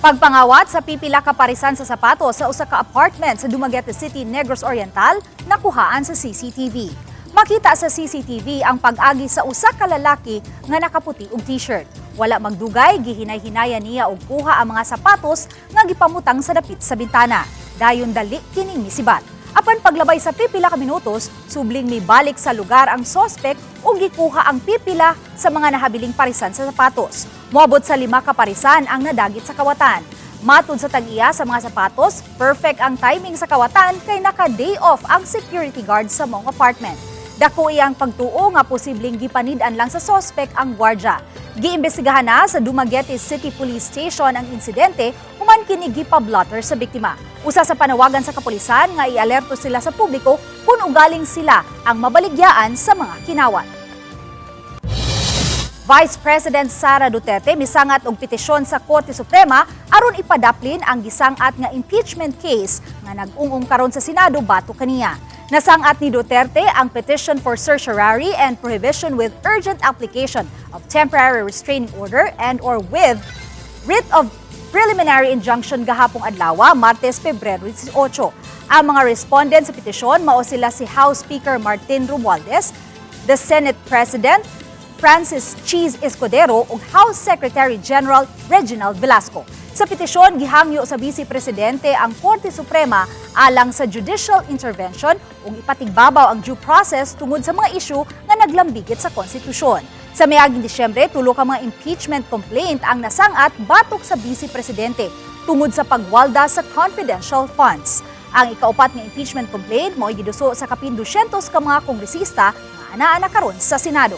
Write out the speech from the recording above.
Pagpangawat sa pipila ka parisan sa sapatos sa usa ka apartment sa Dumaguete City, Negros Oriental, nakuhaan sa CCTV. Makita sa CCTV ang pag-agi sa usa ka lalaki nga nakaputi og t-shirt. Wala magdugay, gihinay-hinayan niya og kuha ang mga sapatos nga gipamutang sa dapit sa bintana. Dayon dali kining misibat. Apan paglabay sa pipila ka minutos, subling mibalik sa lugar ang sospek ug gikuha ang pipila sa mga nahabiling parisan sa sapatos. Moabot sa lima ka parisan ang nadagit sa kawatan. Matud sa tag-iya sa mga sapatos, perfect ang timing sa kawatan kay naka-day off ang security guard sa maong apartment. Dako iyang pagtuo nga posibleng gipanid-an lang sa sospek ang gwardya. Giimbestigahan na sa Dumaguete City Police Station ang insidente human kini gipablotter sa biktima. Usa sa panawagan sa kapulisan nga ialerto sila sa publiko kung ugaling sila ang mabaligyaan sa mga kinawat. Vice President Sara Duterte misangat og petisyon sa Korte Suprema aron ipadaplin ang gisangat nga impeachment case nga nag-ung-ong karon sa Senado batok kaniya. Nasangat ni Duterte ang petition for certiorari and prohibition with urgent application of temporary restraining order and or with writ of preliminary injunction gahapong adlaw, Martes, Pebrero 18. Ang mga respondent sa petisyon mao sila si House Speaker Martin Romualdez, the Senate President Francis Chiz Escudero ug House Secretary General Reginald Velasco. Sa petisyon, gihangyo sa Vice Presidente ang Korte Suprema alang sa judicial intervention ug ipatigbabaw ang due process tungod sa mga isyu nga naglambigit sa konstitusyon. Sa miaging Disyembre, tulo ka mga impeachment complaint ang nasangat batok sa Vice Presidente tungod sa pagwalda sa confidential funds. Ang ikaupat nga impeachment complaint mao giduso sa kapin 200 ka mga kongresista nga anaa na karon sa Senado.